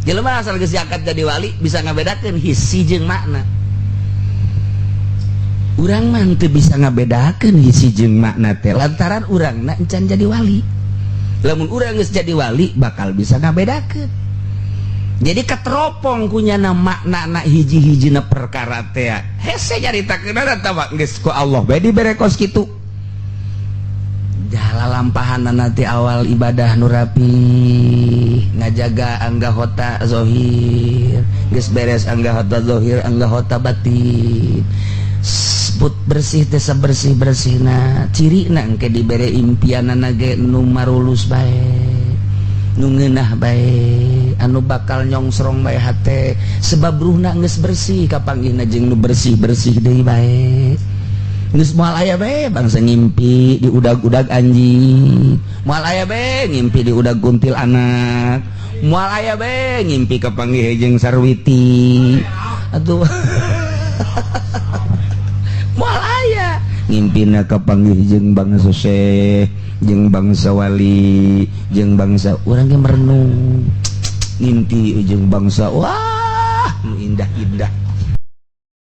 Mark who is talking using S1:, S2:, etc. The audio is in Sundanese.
S1: Jelema asal geus diangkat jadi wali bisa ngabedakeun hissi jeung makna. Urang mah teu bisa ngabedakeun hissi jeung makna teh lantaran urangna encan jadi wali. Lamun urang geus jadi wali bakal bisa ngabedakeun. Jadi keteropong kunyana makna na hiji-hijina perkara teh. Hese nyaritakeun eta mah geus ku Allah bae dibere kos kitu. Jala lampahan nanti awal ibadah nu rapi, ngajaga anggota zohir, geus beres anggota zohir, anggota batin put bersih teh, bersih bersihna cirina engke dibere impianana ge nu marulus bae, nu ngeunah bae, anu bakal nyongsrong bae hate, sebab ruhna geus bersih, kapanggihna jeung nu bersih-bersih deui bae. Geus moal aya bae bangsa ngimpi di udag-udag anjing, moal aya bae ngimpi di udag kuntilanak, moal aya bae ngimpi kapanggih jeung Sarwiti atuh, moal aya ngimpina kapanggih jeung bangsa syekh, jeung bangsa wali, jeung bangsa urang ge merenung ngimpi jeung bangsa wah nu indah-indah.